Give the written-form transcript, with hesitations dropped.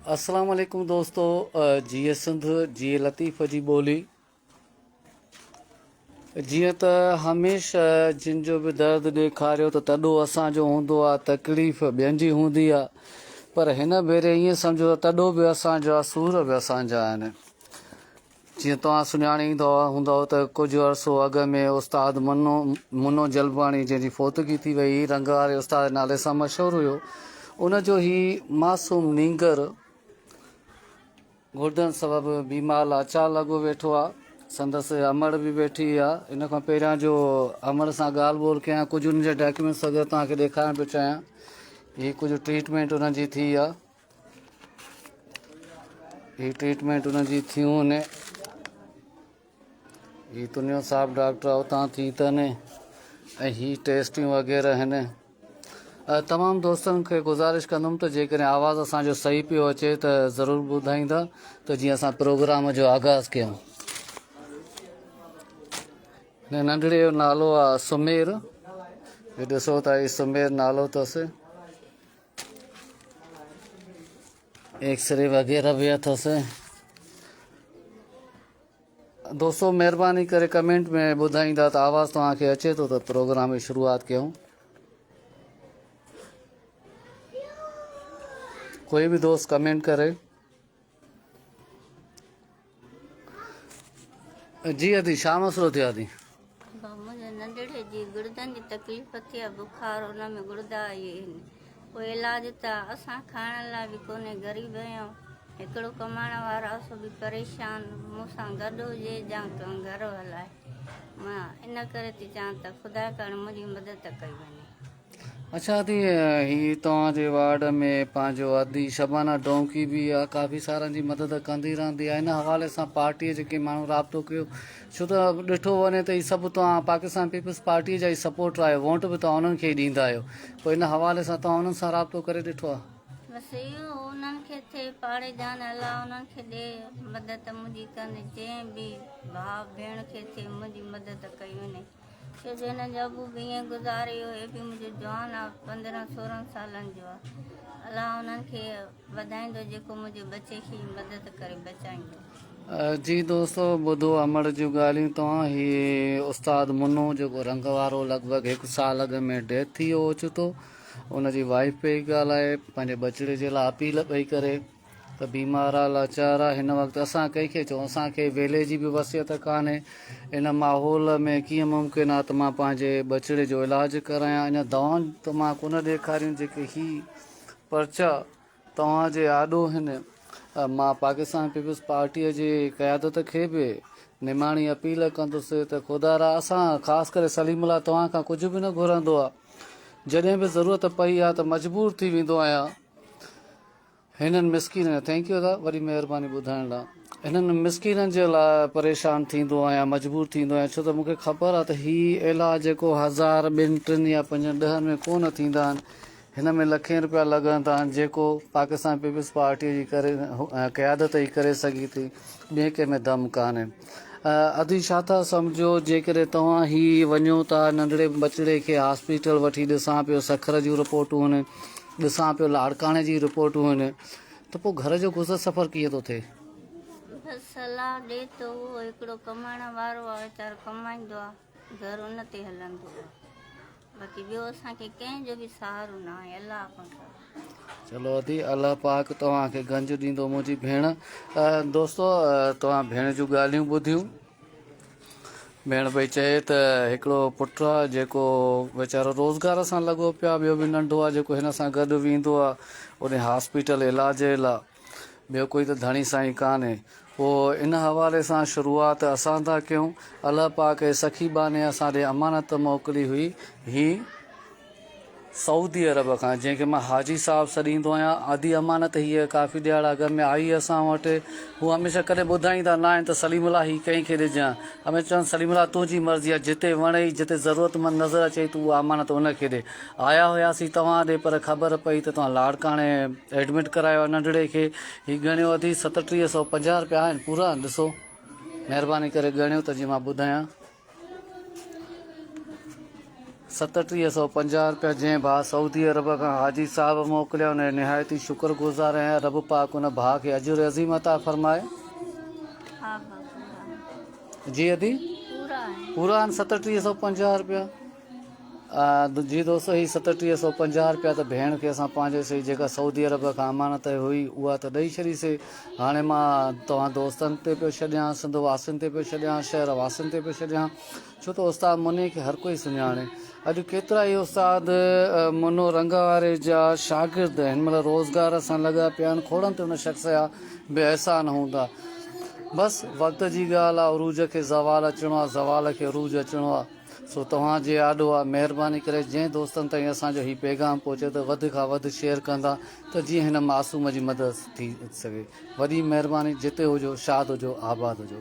السلام عليڪم دوستو جيئي سنڌ جيئي لطيف جي ٻولي جيئن ته هميشه جن جو به درد ڏيکاريو ته تڏو اسان جو هوندو آ تڪليف ٻين جي هوندي آ پر هن ڀيري ائين سمجهو ته تڏو به اسان جو آ سور به اسان جا آهن جيئن توهان سڃاڻيندا هوندؤ ته ڪجهه عرصو اڳ ۾ استاد منو منو جلباڻي جنهن جي فوتگي ٿي وئي رنگ واري استاد جي نالي سان مشهور هيو ان جو هي معصوم نينگر گردن سبب بيمار لاچار لڳو ويٺو آ سندس امڙ به ويٺي آ ان کان پهريان جو امڙ سان ڳالهه ٻولهه ڪيان ڪجهه ان جا ڊاڪيومينٽس وغيره توهان کي ڏيکارڻ پيو چاهيان هي ڪجهه ٽريٽمينٽ انهن جي ٿي آ هي ٽريٽمينٽ ان جي ٿيون ني هي تنيو صاحب ڊاڪٽر اتان ٿي اٿن ۽ هي ٽيسٽيون وغيره هن تمام دوستن کي گذارش ڪندم ته جيڪڏهن آواز اسان جو صحيح پيو اچي ته ضرور ٻڌائيندا ته جيئن اسان پروگرام جو آغاز ڪيون هن ننڍڙي جو نالو آ سمير هي ڏسو ته هي سمير نالو اٿس ايڪسري وغيره به اٿس دوستو مهرباني ڪري ڪمينٽ ۾ ٻڌائيندا ته آواز توهان کي اچي ٿو ته پروگرام جي شروعات ڪيون ڪوئي به دوست ڪمينٽ ڪري جي ادي ڇا مسئلو ٿيو ادي؟ بابا منهنجي ننڍڙي جي گڙدن جي تڪليف ٿي آ بخار ان ۾ گڙدا آئي آهن پوء علاج ته اسان کائڻ لاء به ڪونهي غريب آهيون هڪڙو ڪمائڻ وارو آ سو به پريشان مون سان گڏ هجي جا گهر هلائي مان ان ڪري ٿي چوان ته خدا ڪرڻ منهنجي مدد ڪئي وڃي. اڇا ادي هي توهان جي وارڊ ۾ پنهنجو ادي شبانه ڊونڪي به آ ڪافي سارن جي مدد ڪندي رهندي آ ان حوالي سان پارٽي جي ڪنهن ماڻهو رابطو ڪيو ڇو ته ڏٺو وڃي ته هي سڀ توهان پاڪستان پيپلز پارٽي جا ئي سپورٽر آهيو ووٽ به توهان انهن کي ئي ڏيندا آهيو پوء ان حوالي سان توهان انهن سان رابطو ڪري ڏٺو آ. بس اهو انهن کي ٿئي پاڙي جان الله انهن کي ڏي مدد منهنجي ڪن جنهن به ڀاء ڀيڻ کي ٿئي منهنجي مدد ڪئي وڃي. ڇو جو هن جو ابو به ائين گذاري ويو، هي به منهنجو جوان آ، 15 16 سالن جو آ. الله انهن کي وڌائيندو جيڪو منهنجي ٻچي کي مدد ڪري بچائيندو. جي دوستو ٻڌو امڙ جون ڳالهيون توهان هي استاد منو جيڪو رنگ وارو لڳ ڀڳ هڪ سال اڳ ۾ ڊيٿ ٿي ويو اوچتو ان جي وائيف پئي ڳالهائي پنهنجي ٻچڙي جي لاء اپيل پئي ڪري ته بيمار آ لاچار آ هن وقت اسان ڪنهن کي چئون اسان کي ويلي جي به وصيت ڪانهي ان ماحول ۾ ڪيئن ممڪن آ ته مان پنهنجي ٻچڙي جو علاج ڪرايان اڃا دوائون ته مان ڪونه ڏيکاريون جيڪي هي پرچا توهان جي آڏو هن مان پاڪستان پيپلز پارٽيء جي قيادت کي به نماڻي اپيل ڪندس ته خدارا اسان خاص ڪري سليم الله توهان کان ڪجهه به نه گهرندو آ جڏهن به ضرورت پئي آ ته مجبور ٿي ويندو آهيان هنن مسڪينن thank you ادا وڏي مهرباني ٻڌائڻ لا هنن مسڪينن جي لاء پريشان ٿيندو آهيان مجبور ٿيندو آهيان ڇو ته مونکي خبر آهي ته هي علاج جيڪو هزار ٻن ٽن يا پنجن ڏهن ۾ ڪو نه ٿيندا آهن هن ۾ لکين روپيا لڳندا آهن جيڪو پاڪستان پيپلز پارٽي جي ڪري قيادت ئي ڪري سگهي ٿي ٻئي ڪنهن ۾ دم ڪانهي ادي ڇا ٿا سمجهو جيڪڏهن توهان هي وڃو ٿا ننڍڙي ٻچڙي کي هاسپيٽل وٺي ڏسان پيو سکر جون رپورٽون آهن ڏسان پيو لاڙڪاڻي جي رپورٽون آهن ته پوء گهر جو گذر سفر ڪيئن ٿو ٿئي؟ بس صلاح ڏي ته اهو هڪڙو ڪمائڻ وارو آهي ويچارو ڪمائيندو آهي گهر ان تي هلندو آهي باقي ٻيو اسان کي ڪنهن جو به سهارو نه آهي الله کان سواء. چلو ادي الله پاڪ توهان کي گنج ڏيندو منهنجي ڀيڻ دوستو توهان ڀيڻ جون ڳالهيون ٻڌيون ڀيڻ پئي چئي ته هڪڙو پٽ آ جيڪو ويچارو روزگار سان لڳو پيو آ ٻيو به ننڍو آ جيڪو هن سان گڏ ويندو آ ان هاسپيٽل علاج جي لا ٻيو ڪوئي ته ڌڻي سائين ڪانهي پوء ان حوالي سان شروعات اسان ٿا ڪيون الله پاڪ سخي ٻانهي اسان ڏي امانت موڪلي هئي هي سعودي عرب کان جنهن کي مان حاجي صاحب سڏيندو آهيان. ادي امانت هيء ڪافي ڏهاڙا اڳ ۾ آئي اسان وٽ. هو هميشه ڪڏهن ٻڌائيندا نه آهن ته سليم الله هي ڪنهن کي ڏجان. هميشه چون سليم الله تنهنجي مرضي آهي جتي وڻئي جتي ضرورتمند نظر اچئي تون اها امانت ان کي ڏي. آيا هياسين توهان ڏي پر خبر پئي ته توهان لاڙڪاڻي ايڊمٽ ڪرايو آهي ننڍڙي کي. هي ڳڻيو ادي 3750 رپيا آهن پورا ڏسو مهرباني ڪري ڳڻيو ته جيئن مان ٻڌايان. 3750 رپيا جنهن ڀاء سعودي عرب کان حاجي صاحب موڪليا ان جو نهايت ئي شڪر گذار آهيان رب پاڪ ان ڀاء کي اجر عظيم عطا فرمائي. ها ڀاء پورا آهن. جي ادي پورا آهن. پورا آهن 3750 رپيا. جي دوستو هي 3750 رپيا ته ڀيڻ کي اسان پنهنجي سي جيڪا سعودي عرب کان امانت هئي اها ته ڏئي ڇڏي سي هاڻي مان توهان دوستن تي پيو ڇڏيان سنڌ واسين تي پيو ڇڏيان شهر واسين تي پيو ڇڏيان ڇو ته استاد مني کي هر ڪوئي سڃاڻي. اڄ ڪيترا ئي استاد منو رنگ واري جا شاگرد هن مهل روزگار سان لڳا پيا آهن. کوڙن تي ان شخص جا به احسان هوندا. بس وقت جي ڳالهه آ عروج کي زوال اچڻو آ زوال کي عروج اچڻو آ. سو توهان جي آڏو آ مهرباني ڪري جنهن دوستن تائين اسان جو هي پيغام پهچي ته وڌ کان وڌ شيئر ڪندا ته جيئن هن معصوم جي مدد ٿي سگهي. وڏي مهرباني جتي هجو شاد هجو آباد هجو.